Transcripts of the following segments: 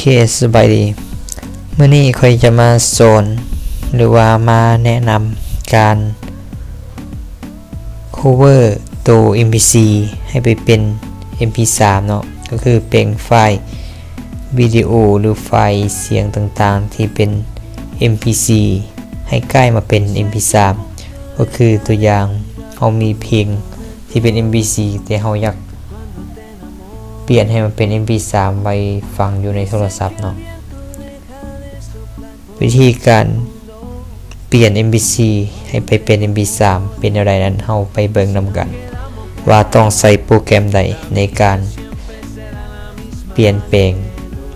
ເຄ ສະບາຍດີ. ມື້ນີ້ຂ້ອຍຈະມາສອນ ຫຼືວ່າມາແນະນຳການ cover ໂຕ ເອັມພີສີ່ ໃຫ້ໄປເປັນ ເອັມພີສາມ ເນາະ, ກໍຄືແປງໄຟລ໌ວິດີໂອ ຫຼືໄຟລ໌ສຽງຕ່າງໆ ທີ່ເປັນ ເອັມພີສີ່ ໃຫ້ກາຍມາເປັນ ເອັມພີສາມ ກໍຄືຕົວຢ່າງ ເຮົາມີເພງທີ່ເປັນ ເອັມພີສີ່ ແຕ່ເຮົາຢາກປ່ຽນໃຫ້ມັນເປັນ ເອັມພີສາມ ໄວ້ຟັງຢູ່ໃນໂທລະສັບເນາະ. ວິທີການປ່ຽນ ເອັມພີສີ່ ໃຫ້ໄປເປັນ ເອັມພີສາມ ເປັນແນວໃດນັ້ນ ເຮົາໄປເບິ່ງນຳກັນ ວ່າຕ້ອງໃຊ້ໂປຣແກຣມໃດໃນການປ່ຽນແປງ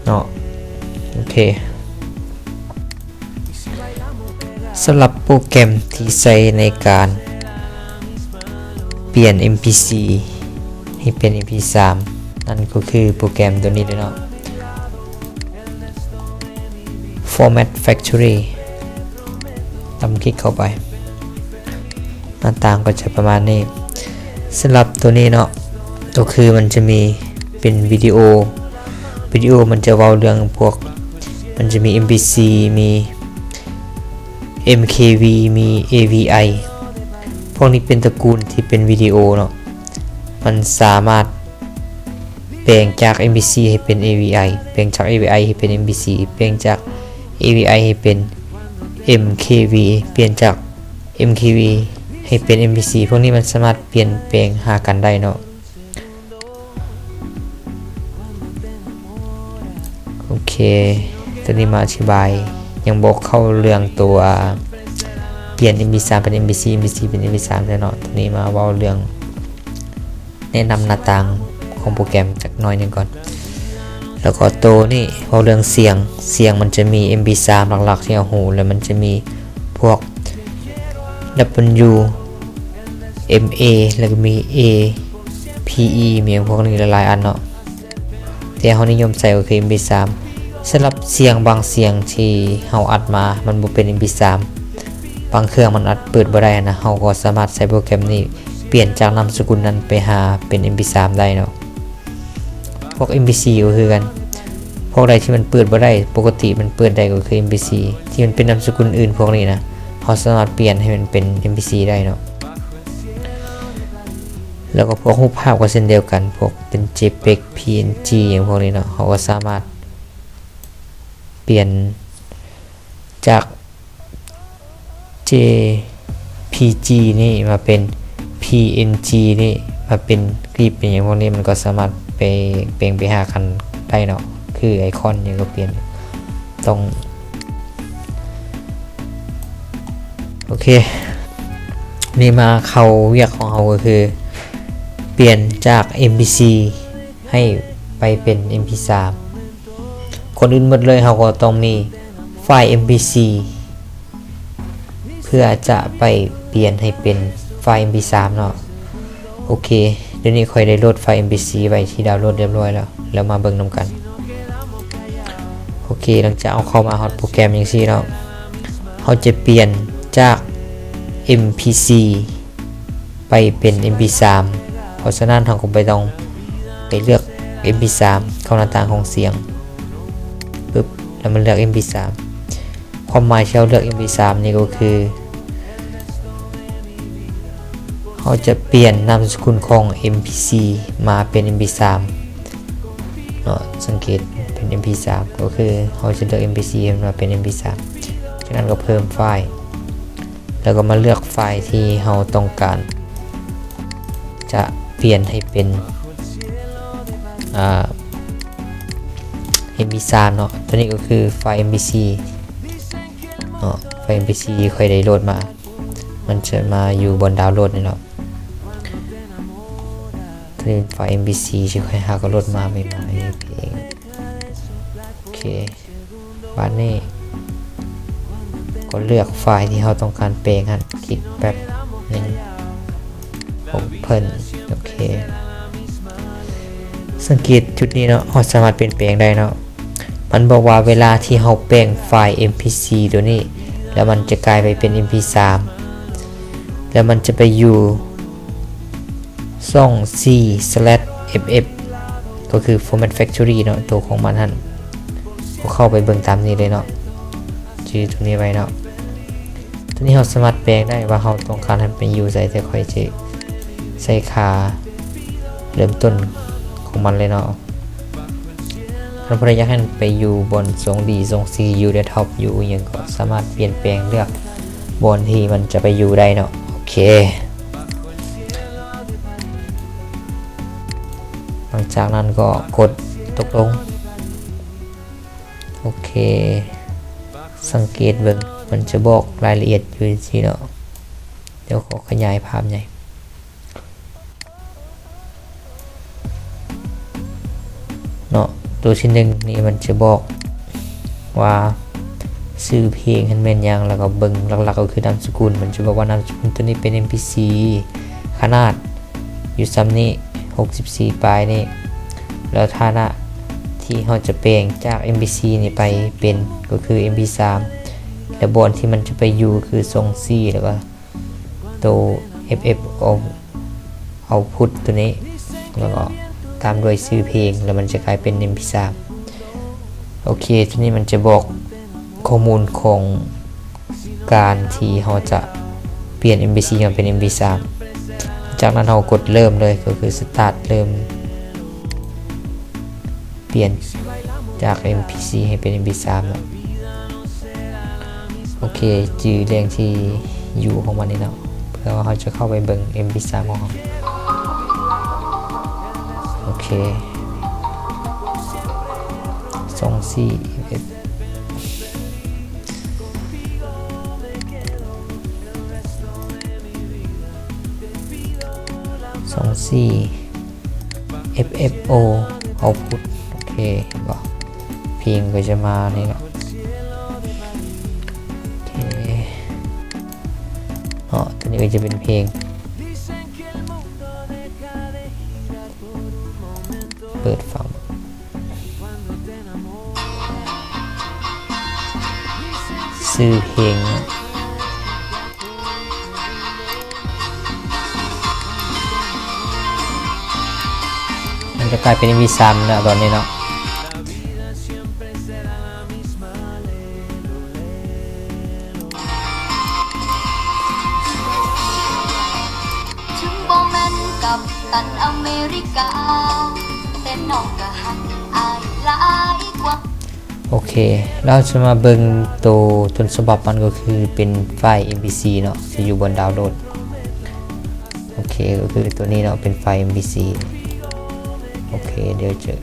ເນາະ. ໂອເຄ ສຳລັບໂປຣແກຣມທີ່ໃຊ້ໃນການປ່ຽນ ເອັມພີສີ່ ໃຫ້ເປັນ ເອັມພີສາມ ນັ້ນກໍຄືໂປຣແກຣມໂຕນີ້ເລີຍເນາະ. Format Factory ດຳຄລິກເຂົ້າໄປ ໜ້າຕ່າງກໍຈະປະມານນີ້. ສຳລັບໂຕນີ້ເນາະ ກໍຄືມັນຈະມີເປັນວິດີໂອ, ວິດີໂອມັນຈະເວົ້າເລື່ອງພວກ ມັນຈະມີ ເອັມພີສີ່ ມີ ເອັມເຄວີ ມີ ເອວີໄອ ພວກນີ້ເປັນຕະກູນທີ່ເປັນວິດີໂອເນາະ. ມັນສາມາດ ແປງຈາກ ເອັມພີສີ່ ໃຫ້ເປັນ ເອວີໄອ ແປງຈາກ ເອວີໄອ ໃຫ້ເປັນ ເອັມພີສີ່ ແປງຈາກ ເອວີໄອ ໃຫ້ເປັນ ເອັມເຄວີ ປ່ຽນຈາກ ເອັມເຄວີ ໃຫ້ເປັນ ເອັມພີສີ່ ພວກນີ້ມັນສາມາດປ່ຽນແປງຫາກັນໄດ້ເນາະ. ໂອເຄ ຕອນນີ້ມາອະທິບາຍ ຍັງບໍ່ເຂົ້າເລື່ອງຕົວປ່ຽນ ເອັມພີສາມ ເປັນ ເອັມພີສີ່ ເອັມພີສີ່ ເປັນ ເອັມພີສາມ ແລ້ວເນາະ. ຕອນນີ້ມາເວົ້າເລື່ອງ ແນະນຳໜ້າຕ່າງຂອງໂປຣແກຣມຈັກໜ້ອຍໜຶ່ງກ່ອນ. ແລ້ວກໍໂຕນີ້ເວົ້າເລື່ອງສຽງ, ສຽງມັນຈະມີ ເອັມພີສາມ ຫຼັກໆ ທີ່ເຮົາຮູ້ ແລ້ວມັນຈະມີພວກ ດັບເບິນຢູ ເອັມເອ ແລ້ວກໍມີ ເອພີອີ ມີພວກນີ້ຫຼາຍໆ ອັນເນາະ. ແຕ່ເຮົານິຍົມໃຊ້ກໍຄື ເອັມພີສາມ. ສຳລັບສຽງບາງສຽງທີ່ເຮົາອັດມາ ມັນບໍ່ເປັນ ເອັມພີສາມ ບາງເຄື່ອງມັນອັດເປີດບໍ່ໄດ້ຫັ້ນນະ, ເຮົາກໍສາມາດໃຊ້ໂປຣແກຣມນີ້ປ່ຽນຈາກນາມສະກຸນນັ້ນໄປຫາເປັນ ເອັມພີສາມ ໄດ້ເນາະ. ພວກ ເອັມພີສີ່ ກໍຄືກັນ, ພວກໃດທີ່ມັນເປີດບໍ່ໄດ້, ປົກກະຕິມັນເປີດໄດ້ກໍຄື ເອັມພີສີ່ ທີ່ມັນເປັນນາມສະກຸນອື່ນພວກນີ້ນະ, ເຮົາສາມາດປ່ຽນໃຫ້ມັນເປັນ ເອັມພີສີ່ ໄດ້ເນາະ. ແລ້ວກໍພວກຮູບພາບກໍເຊັ່ນດຽວກັນ, ພວກເປັນ ເຈເປັກ ພີເອັນຈີ ຫຍັງພວກນີ້ເນາະ, ເຮົາກໍສາມາດປ່ຽນຈາກ ເຈພີຈີ ນີ້ມາເປັນ ພີເອັນຈີ ນີ້ມາເປັນ ກິບ ເປັນຫຍັງພວກນີ້, ມັນກໍສາມາດໄປແປງໄປຫາກັນໄດ້ເນາະ, ຄືໄອຄອນຫຍັງກໍປ່ຽນ. ຕ້ອງ ໂອເຄ ນີ້ມາເຂົ້າວຽກຂອງເຮົາກໍຄື ປ່ຽນຈາກ ເອັມພີສີ່ ໃຫ້ໄປເປັນ ເອັມພີສາມ. ກ່ອນອື່ນໝົດເລີຍ ເຮົາກໍຕ້ອງມີໄຟລ໌ ເອັມພີສີ່ ເພື່ອຈະໄປປ່ຽນໃຫ້ເປັນໄຟລ໌ ເອັມພີສາມ ເນາະ. ໂອເຄ ດຽວນີ້ຂ້ອຍໄດ້ໂຫຼດໄຟລ໌ ເອັມພີສີ່ ໄວ້ທີ່ດາວໂຫຼດຮຽບຮ້ອຍແລ້ວ, ແລ້ວມາເບິ່ງນຳກັນ. ໂອເຄ ຫຼັງຈາກເຮົາເຂົ້າມາຮອດໂປຣແກຣມຈັ່ງຊີ້ເນາະ, ເຮົາຈະປ່ຽນຈາກ ເອັມພີສີ່ ໄປເປັນ ເອັມພີສາມ. ເພາະສະນັ້ນ ເຮົາກໍໄປຕ້ອງໄປເລືອກ ເອັມພີສາມ ເຂົ້າໜ້າຕ່າງຂອງສຽງ ປຶບ ແລ້ວມາເລືອກ ເອັມພີສາມ. ຄວາມໝາຍທີ່ເຮົາເລືອກ ເອັມພີສາມ ນີ້ກໍຄື ເຮົາຈະປ່ຽນນາມສະກຸນຂອງ ເອັມພີສີ່ ມາເປັນ ເອັມພີສາມ ເນາະ, ສັງເກດເປັນ ເອັມພີສາມ ກໍຄືເຮົາຈະເລືອກ ເອັມພີສີ່ ໃຫ້ມັນມາເປັນ ເອັມພີສາມ. ຈາກນັ້ນກໍເພີ່ມໄຟລ໌ ແລ້ວກໍມາເລືອກໄຟລ໌ທີ່ເຮົາຕ້ອງການຈະປ່ຽນໃຫ້ເປັນ ອ່າ ເອັມພີສາມ ເນາະ. ຕົວນີ້ກໍຄືໄຟລ໌ ເອັມພີສີ່ ເນາະ, ໄຟລ໌ ເອັມພີສີ່ ທີ່ຂ້ອຍໄດ້ໂຫຼດມາ, ມັນຈະມາຢູ່ບ່ອນດາວໂຫຼດນີ້ເນາະ. ຕົວນີ້ເປັນໄຟລ໌ ເອັມພີສີ່ ທີ່ຂ້ອຍຫາກໍໂຫຼດມາໃໝ່ໆເອງ. ໂອເຄ ບາດນີ້ກໍເລືອກໄຟລ໌ທີ່ເຮົາຕ້ອງການແປງຫັ້ນ, ຄິດແປັບໜຶ່ງ Open. ໂອເຄ ສັງເກດຈຸດນີ້ເນາະ, ເຮົາສາມາດປ່ຽນແປງໄດ້ເນາະ. ມັນບອກວ່າເວລາທີ່ເຮົາແປງໄຟລ໌ ເອັມພີສີ່ ຕົວນີ້ ແລ້ວມັນຈະກາຍໄປເປັນ ເອັມພີສາມ ແລ້ວມັນຈະໄປຢູ່ ສອງສີ່ ສະແລັດ ເອັຟເອັຟ ກໍຄື Format Factory ເນາະ, ໂຕຂອງມັນຫັ້ນ. ກໍເຂົ້າໄປເບິ່ງຕາມນີ້ເລີຍເນາະ ຈື່ໂຕນີ້ໄວ້ເນາະ. ໂຕນີ້ເຮົາສາມາດແປງໄດ້ວ່າເຮົາຕ້ອງການໃຫ້ໄປຢູ່ໃສ, ແຕ່ຂ້ອຍຈະໃສ່ຄ່າເລີ່ມຕົ້ນຂອງມັນເລີຍເນາະ. ຄັນຜູ້ໃດຢາກໃຫ້ໄປຢູ່ບ່ອນຊ່ອງດີ ຊ່ອງຊີ ຢູ່ເດສທັອບ ຢູ່ຫຍັງ ກໍສາມາດປ່ຽນແປງເລືອກບ່ອນທີ່ມັນຈະໄປຢູ່ໄດ້ເນາະ. ໂອເຄ ຫຼັງຈາກນັ້ນກໍກົດຕົກລົງ. ໂອເຄ ສັງເກດເບິ່ງ ມັນຈະບອກລາຍລະອຽດຢູ່ຊີ້ເນາະ. ດຽວຂໍຂະຫຍາຍພາບໃຫຍ່ເນາະ. ໂຕທີໜຶ່ງນີ້ມັນຈະບອກວ່າຊື່ເພງຫັ້ນແມ່ນຫຍັງ, ແລ້ວກໍເບິ່ງຫຼັກໆກໍຄືນາມສະກຸນ. ມັນຈະບອກວ່ານາມສະກຸນໂຕນີ້ເປັນເອັມພີຊີ ຂະໜາດຢູ່ຊ່ຳນີ້ ຫົກສິບສີ່ປາຍນີ້ ແລ້ວຖານະທີ່ເຮົາຈະແປງຈາກເອັມພີຊີນີ້ໄປເປັນ ກໍຄືເອັມພີສາມ ແລະ ບ່ອນທີ່ມັນຈະໄປຢູ່ຄືຊ່ອງຊີ ແລ້ວກໍໂຕເອັຟເອັຟ ເອົາພຸດໂຕນີ້ ແລ້ວກໍຕາມດ້ວຍຊື່ເພງ ແລ້ວມັນຈະກາຍເປັນເອັມພີສາມ. ໂອເຄ ໂຕນີ້ມັນຈະບອກ ຂໍ້ມູນຂອງການທີ່ເຮົາຈະປ່ຽນເອັມພີຊີໃຫ້ເປັນເອັມພີສາມ. ຈາກນັ້ນເຮົາກົດເລີ່ມເລີຍ ກໍຄືສະຕາດເລີ່ມປ່ຽນຈາກເອັມພີຊີໃຫ້ເປັນເອັມພີສາມເນາະ. ໂອເຄ ຈື່ແຫຼ່ງທີ່ຢູ່ຂອງມັນນີ້ເນາະ ເພື່ອວ່າເຮົາຈະເຂົ້າໄປເບິ່ງເອັມພີສາມຂອງເຮົາ. ໂອເຄ ຊ່ອງສີ່ ສອງສີ່ ເອັຟເອັຟໂອ ເອົາພຸດ. ໂອເຄ ເຫັນບໍ່ ເພງກໍຈະມານີ້ເນາະ. ໂອເຄເນາະ ຕົວນີ້ກໍຈະເປັນເພງ ເປີດຟັງ. ຊື່ເພງ ມັນຈະກາຍເປັນເອັມພີສາມແລ້ວຕອນນີ້ເນາະ. ເຖິງບໍ່ແມ່ນກັບຕັນອາເມລິກາ ແຕ່ນ້ອງກໍຮັກອ້າຍຫຼາຍກວ່າ. ໂອເຄ ແລ້ວເຮົາຈະມາເບິ່ງໂຕຕົ້ນສະບັບມັນ ກໍຄືເປັນໄຟລ໌ເອັມພີຊີເນາະ ຈະຢູ່ບ່ອນດາວໂຫຼດ. ໂອເຄ ກໍຄືໂຕນີ້ເນາະ ເປັນໄຟລ໌ເອັມພີຊີ. ໂອເຄ ດຽວຈະ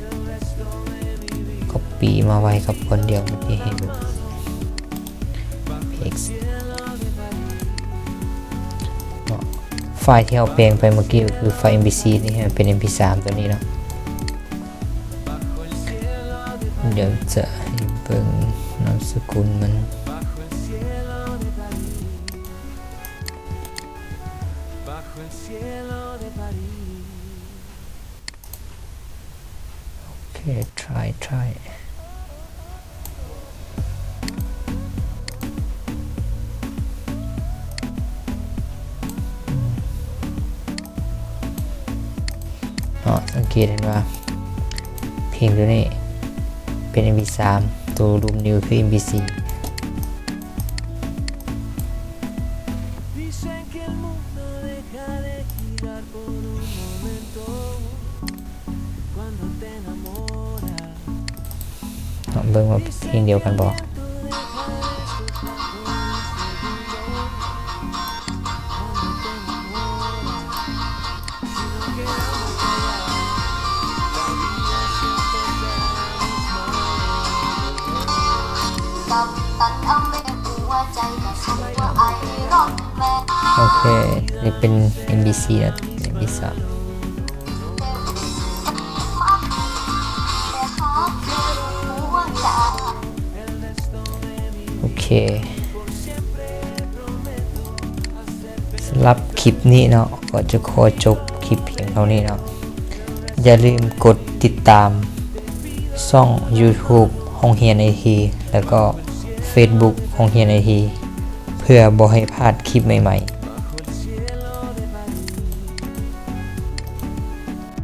ກັອບປີ້ມາໄວ້ກັບບ່ອນດຽວເມື່ອກີ້ໃຫ້ເບິ່ງ. ເພກເນາະ ໄຟລ໌ທີ່ເຮົາແປງໄປເມື່ອກີ້ກໍຄືໄຟລ໌ເອັມພີຊີ ນີ້ໃຫ້ມັນເປັນເອັມພີສາມ ຕົວນີ້ເນາະ. ດຽວຈະໃຫ້ເບິ່ງນາມສະກຸນມັນ. ໂອເຄ try try ເນາະ ສັງເກດເຫັນວ່າເພງໂຕນີ້ເປັນເອັມພີສາມ ໂຕລູມນິວຄືເອັມພີສີ່. ເນາະ ເບິ່ງວ່າເພງດຽວກັນບໍ່. ໂອເຄ ນີ້ເປັນເອັມພີສີ່ ແລ້ວ ເອັມພີສາມ. ໂອເຄ ສຳລັບຄລິບນີ້ເນາະ ກໍຈະຂໍຈົບຄລິບພຽງເທົ່ານີ້ເນາະ. ຢ່າລືມກົດຕິດຕາມຊ່ອງຢູທູບໂຮງຮຽນໄອທີ ແລ້ວກໍເຟສບຸກໂຮງຮຽນໄອທີ ເພື່ອບໍ່ໃຫ້ພາດຄລິບໃໝ່